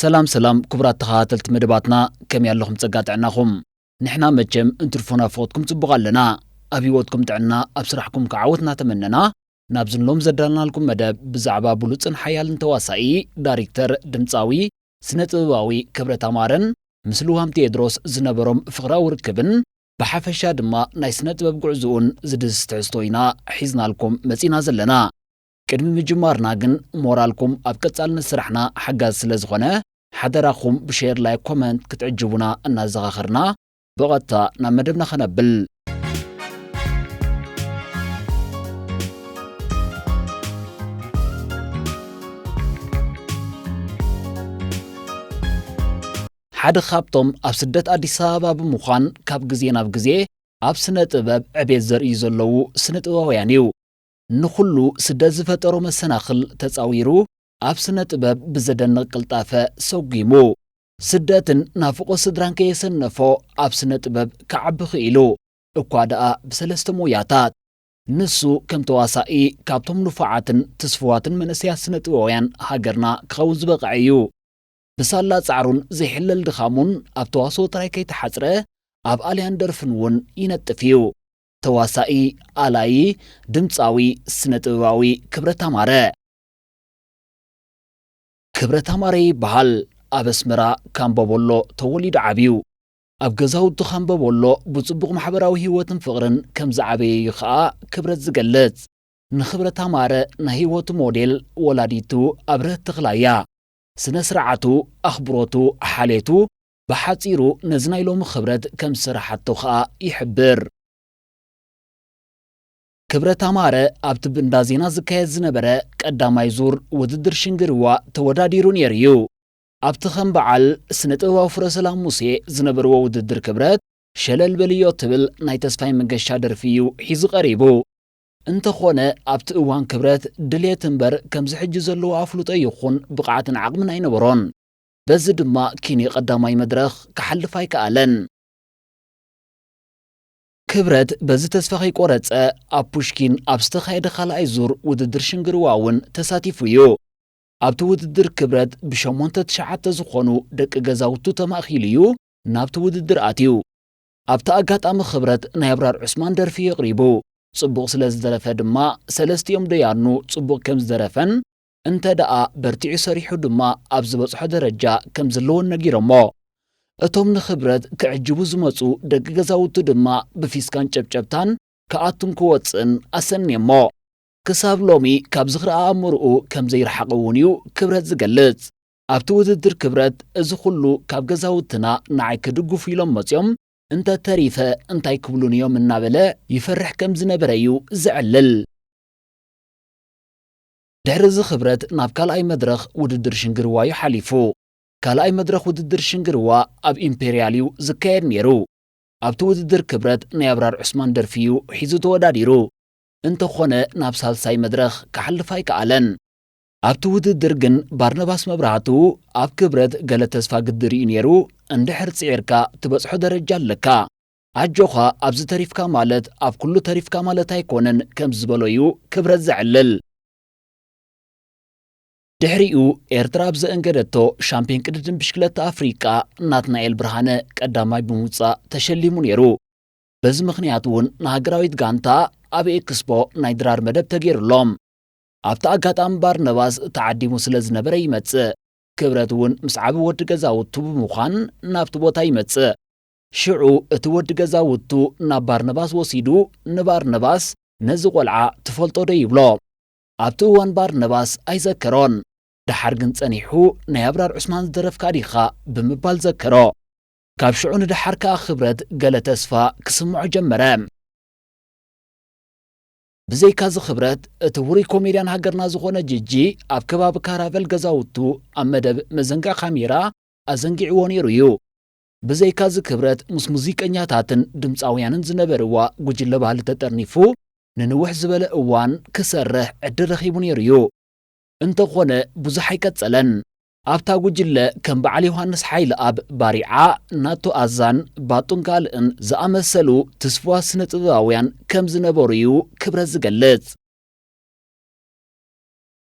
ሰላም ሰላም ክቡራት ተኸታተልቲ መደባትና፣ ከመይ ኣለኹም? ጸጋ ጥዕናኹም? ንሕና መቸም እንትርፎ ናፍቖትኩም ጽቡቕ ኣለና። ኣብ ህይወትኩም ጥዕና፣ ኣብ ስራሕኩም ከዓ ዓወት እናተመነና፣ ናብዚ ንሎም ዘዳለናልኩም መደብ ብዛዕባ ብሉጽን ሓያልን ተዋሳኢ፣ ዳይሬክተር፣ ድምጻዊ፣ ስነ ጥበባዊ ክብረት ኣማረን ምስ ልዋም ቴድሮስ ዝነበሮም ፍቕራዊ ርክብን ብሓፈሻ ድማ ናይ ስነ ጥበብ ጉዕዝኡን ዝድህስስ ትሕዝቶ ኢና ሒዝናልኩም መጺና ዘለና። ቅድሚ ምጅማርና ግን ሞራልኩም ኣብ ቀጻልነት ስራሕና ሓጋዚ ስለ ዝኾነ ሓደራኹም ብሼር፣ ላይክ፣ ኮመንት ክትዕጅቡና እናዘኻኸርና ብቐጥታ ናብ መደብና ኸነብል። ሓደ ካብቶም ኣብ ስደት ኣዲስ ኣበባ ብምዃን ካብ ግዜ ናብ ግዜ ኣብ ስነ ጥበብ ዕቤት ዘርእዩ ዘለዉ ስነ ጥበባውያን እዩ። ንኹሉ ስደት ዝፈጠሮ መሰናኽል ተጻዊሩ ኣብ ስነ ጥበብ ብዘደንቕ ቅልጣፈ ሰጒሙ። ስደትን ናፍቖት ስድራን ከየሰነፎ ኣብ ስነ ጥበብ ክዓቢ ክኢሉ፣ እኳ ደኣ ብሰለስተ ሞያታት። ንሱ ከም ተዋሳኢ ካብቶም ንፉዓትን ትስፉዋትን መንእሰያት ስነ ጥበባውያን ሃገርና ክኸውን ዝበቕዐ እዩ። ብሳላ ጻዕሩን ዘይሕለል ድኻሙን ኣብ ተዋስኦ ጥራይ ከይተሓጽረ፣ ኣብ ኣልያን ደርፍን እውን ይነጥፍ እዩ። ተዋሳኢ፣ ኣላዪ፣ ድምጻዊ፣ ስነ ጥበባዊ ክብረት ኣማረ። ክብረት ኣማረ ይበሃል። ኣብ ኣስመራ ካምቦቦሎ ተወሊዱ ዓብዩ። ኣብ ገዛውቱ ካምቦቦሎ ብጽቡቕ ማሕበራዊ ህይወትን ፍቕርን ከም ዝዓበየ እዩ ኸኣ ክብረት ዝገልጽ። ንክብረት ኣማረ ናይ ህይወቱ ሞዴል ወላዲቱ ኣብርህት ተኽላ እያ። ስነ ስርዓቱ፣ ኣኽብሮቱ፣ ሓልየቱ፣ ብሓጺሩ ነዚ ናይ ሎሚ ክብረት ከም ዝሰራሓቶ ኸኣ ይሕብር። ክብረት ኣማረ ኣብቲ ብእንዳ ዜና ዝካየድ ዝነበረ ቀዳማይ ዙር ውድድር ሽንግርዋ ተወዳዲሩ ነይሩ እዩ። ኣብቲ ከም በዓል ስነ ጥበባዊ ፍረ ሰላም ሙሴ ዝነበርዎ ውድድር ክብረት ሸለል በልዮ ትብል ናይ ተስፋይ መንገሻ ደርፊ እዩ ሒዙ ቀሪቡ። እንተኾነ ኣብቲ እዋን ክብረት ድሌት እምበር ከምዚ ሕጂ ዘለዎ ኣፍልጦ ይኹን ብቕዓትን ዓቕምን ኣይነበሮን። በዚ ድማ ኪንዮ ቀዳማይ መድረኽ ክሓልፍ ኣይከኣለን። ክብረት በዚ ተስፋ ከይቆረጸ ኣብ ፑሽኪን ኣብ ዝተኻየደ ካልኣይ ዙር ውድድር ሽንግርዋ እውን ተሳቲፉ እዩ። ኣብቲ ውድድር ክብረት ብሸሞንተ ትሽዓተ ዝኾኑ ደቂ ገዛውቱ ተማእኪሉ እዩ ናብቲ ውድድር ኣትዩ። ኣብቲ ኣጋጣሚ ክብረት ናይ ኣብራር ዑስማን ደርፊ የቕሪቡ። ጽቡቕ ስለ ዝደረፈ ድማ ሰለስቲኦም ደያኑ ጽቡቕ ከም ዝደረፈን እንተ ደኣ በርቲዑ ሰሪሑ ድማ ኣብ ዝበጽሖ ደረጃ ከም ዘለዎን ነጊሮሞ። እቶም ንክብረት ክዕጅቡ ዝመጹ ደቂ ገዛውቱ ድማ ብፊስካን ጨብጨብታን ክኣቱን ክወጽእን ኣሰንየሞ። ክሳብ ሎሚ ካብ ዝኽሪ ኣእምርኡ ከም ዘይረሓቐ እውን እዩ ክብረት ዝገልጽ። ኣብቲ ውድድር ክብረት እዚ ኩሉ ካብ ገዛውትና ንዓይ ክድግፉ ኢሎም መጺኦም፣ እንተ ተሪፈ እንታይ ክብሉን እዮም እናበለ ይፈርሕ ከም ዝነበረ እዩ ዘዕልል። ድሕሪ እዚ ክብረት ናብ ካልኣይ መድረኽ ውድድር ሽንግርዋ እዩ ሓሊፉ። ካልኣይ መድረኽ ውድድር ሽንግርዋ ኣብ ኢምፔርያል እዩ ዝካየድ ነይሩ። ኣብቲ ውድድር ክብረት ናይ ኣብራር ዑስማን ደርፊ እዩ ሒዙ ተወዳዲሩ። እንተኾነ ናብ ሳልሳይ መድረኽ ክሓልፍ ኣይከኣለን። ኣብቲ ውድድር ግን ባርነባስ መብራህቱ ኣብ ክብረት ገለ ተስፋ ግዲ ርእዩ ነይሩ፣ እንድሕር ጽዒርካ ትበጽሖ ደረጃ ኣለካ። ኣጆኻ ኣብዚ ተሪፍካ ማለት ኣብ ኩሉ ተሪፍካ ማለት ኣይኮነን ከም ዝበሎ እዩ ክብረት ዘዕልል። ድሕሪኡ ኤርትራ ኣብ ዘእንገደቶ ሻምፒዮን ቅድድም ብሽክለታ ኣፍሪቃ ናትናኤል ብርሃነ ቀዳማይ ብምውጻእ ተሸሊሙ ነይሩ። በዚ ምኽንያት እውን ንሃገራዊት ጋንታ ኣብ ኤክስፖ ናይ ድራር መደብ ተገይሩሎም። ኣብቲ ኣጋጣሚ ባርነባስ ተዓዲሙ ስለ ዝነበረ ይመጽእ። ክብረት እውን ምስ ዓቢ ወዲ ገዛውቱ ብምዃን ናብቲ ቦታ ይመጽእ። ሽዑ እቲ ወዲ ገዛውቱ ናብ ባርነባስ ወሲዱ ንባርነባስ ነዚ ቆልዓ ትፈልጦ ዶ ይብሎ። ኣብቲ እዋን ባርነባስ ኣይዘከሮን። ደሓር ግን ጸኒሑ ናይ ኣብራር ዑስማን ዝደረፍካ ዲኻ ብምባል ዘከሮ። ካብ ሽዑ ንደሓር ከኣ ክብረት ገለ ተስፋ ክስምዖ ጀመረ። ብዘይካዚ ክብረት እቲ ውሩይ ኮሜድያን ሃገርና ዝኾነ ጂጂ ኣብ ከባቢ ካራቨል ገዛውቱ ኣብ መደብ መዘንግዕ ካሜራ ኣዘንጊዕዎ ነይሩ እዩ። ብዘይካዚ ክብረት ምስ ሙዚቀኛታትን ድምፃውያንን ዝነበርዋ ጉጅለ ባህሊ ተጠርኒፉ ንንውሕ ዝበለ እዋን ክሰርሕ ዕድል ረኺቡ ነይሩ እዩ። እንተኾነ ብዙሕ ኣይቀጸለን። ኣብታ ጉጅለ ከም በዓል ዮሃንስ ሓይለኣብ፣ ባሪዓ፣ ናቶ ኣዛን ባጡን ካልእን ዝኣመሰሉ ትስፉዋት ስነ ጥበባውያን ከም ዝነበሩ እዩ ክብረት ዝገልጽ።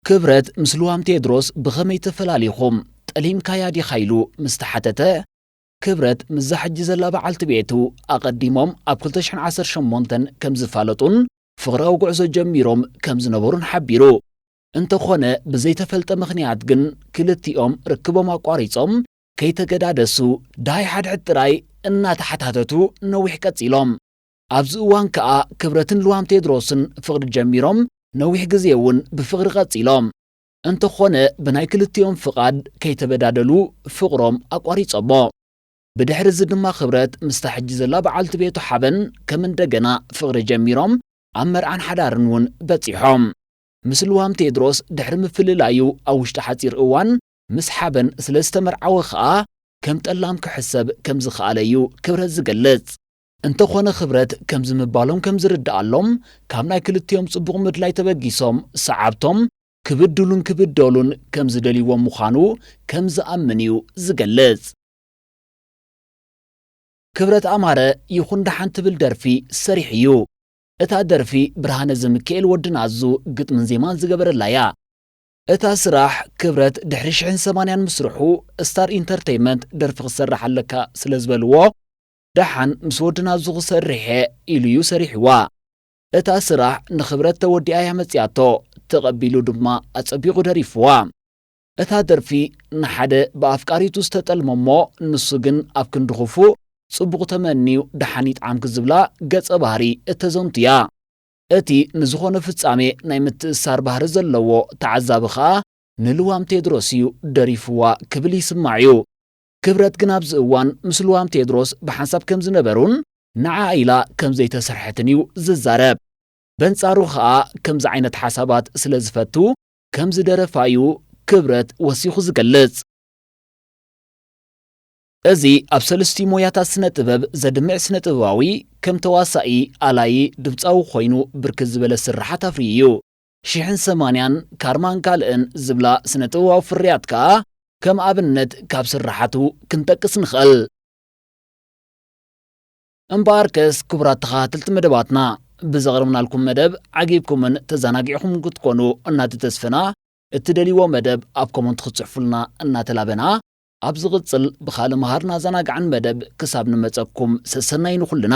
ክብረት ምስ ልዋም ቴድሮስ ብኸመይ ተፈላሊኹም? ጠሊምካያ ዲኻ ኢሉ ምስ ተሓተተ፣ ክብረት ምስዛ ሕጂ ዘላ በዓልቲ ቤቱ ኣቐዲሞም ኣብ ክልተ ሽሕን ዓሰርተ ሸሞንተን ከም ዝፋለጡን ፍቕራዊ ጉዕዞ ጀሚሮም ከም ዝነበሩን ሓቢሩ። እንተኾነ ብዘይተፈልጠ ምኽንያት ግን ክልቲኦም ርክቦም ኣቋሪጾም ከይተገዳደሱ ዳይ ሓድሕድ ጥራይ እናተሓታተቱ ነዊሕ ቀጺሎም። ኣብዚ እዋን ከኣ ክብረትን ልዋም ቴድሮስን ፍቕሪ ጀሚሮም ነዊሕ ግዜ እውን ብፍቕሪ ቀጺሎም። እንተኾነ ብናይ ክልቲኦም ፍቓድ ከይተበዳደሉ ፍቕሮም ኣቋሪጾሞ። ብድሕሪ እዚ ድማ ክብረት ምስታ ሕጂ ዘላ በዓልቲ ቤቱ ሓበን ከም እንደገና ፍቕሪ ጀሚሮም ኣብ መርዓን ሓዳርን እውን በጺሖም። ምስ ልዋም ቴድሮስ ድሕሪ ምፍልላዩ ኣብ ውሽጢ ሓጺር እዋን ምስ ሓበን ስለ ዝተመርዓወ ኸኣ ከም ጠላም ክሕሰብ ከም ዝኸኣለ እዩ ክብረት ዝገልጽ። እንተኾነ ክብረት ከምዚ ምባሎም ከም ዝርድኣሎም ካብ ናይ ክልቲኦም ጽቡቕ ምድላይ ተበጊሶም ሰዓብቶም ክብድሉን ክብደሉን ከም ዝደልይዎም ምዃኑ ከም ዝኣምን እዩ ዝገልጽ። ክብረት ኣማረ ይኹን ደሓን ትብል ደርፊ ሰሪሑ እዩ። እታ ደርፊ ብርሃነ ዘሚካኤል ወዲ ናዙ ግጥምን ዜማን ዝገበረላ እያ። እታ ስራሕ ክብረት ድሕሪ ሽሕን ሰማንያን ምስርሑ ስታር ኢንተርተይመንት ደርፊ ክትሰርሕ ኣለካ ስለ ዝበልዎ ደሓን ምስ ወዲ ናዙ ክሰርሕ እየ ኢሉ እዩ ሰሪሕዋ። እታ ስራሕ ንክብረት ተወዲኣ እያ መጺኣቶ፣ ተቐቢሉ ድማ ኣጸቢቑ ደሪፍዋ። እታ ደርፊ ንሓደ ብኣፍቃሪቱ ዝተጠልመ እሞ ንሱ ግን ኣብ ክንዲ ክፉእ ጽቡቕ ተመንዩ ደሓን ይጥዓምኪ ዝብላ ገጸ ባህሪ እተዘንቱ እያ። እቲ ንዝኾነ ፍጻሜ ናይ ምትእስሳር ባህሪ ዘለዎ ተዓዛቢ ኸኣ ንልዋም ቴድሮስ እዩ ደሪፍዋ ክብል ይስማዕ እዩ። ክብረት ግን ኣብዚ እዋን ምስ ልዋም ቴድሮስ ብሓንሳብ ከም ዝነበሩን ንዓ ኢላ ከም ዘይተሰርሐትን እዩ ዝዛረብ። በንጻሩ ኸኣ ከምዚ ዓይነት ሓሳባት ስለ ዝፈቱ ከም ዝደረፋ እዩ ክብረት ወሲኹ ዝገልጽ። እዚ ኣብ ሰለስቲኡ ሞያታት ስነ ጥበብ ዘድምዕ ስነ ጥበባዊ ከም ተዋሳኢ፣ ኣላዪ፣ ድምጻዊ ኮይኑ ብርክት ዝበለ ስርሓት ኣፍርዩ እዩ። ሽሕን ሰማንያን ካርማን ካልእን ዝብላ ስነ ጥበባዊ ፍርያት ከኣ ከም ኣብነት ካብ ስርሓቱ ክንጠቅስ ንኽእል። እምበኣርከስ ክቡራት ተኸታተልቲ መደባትና ብዘቕረብናልኩም መደብ ዓጊብኩምን ተዘናጊዕኹም ክትኮኑ እናተተስፈና እትደልይዎ መደብ ኣብ ኮመንት ክትጽሕፉልና እናተላበና ኣብ ዝቕጽል ብኻልእ መሃርን ኣዘናጋዕን መደብ ክሳብ ንመጸኩም ሰሰናይ ንኹልና።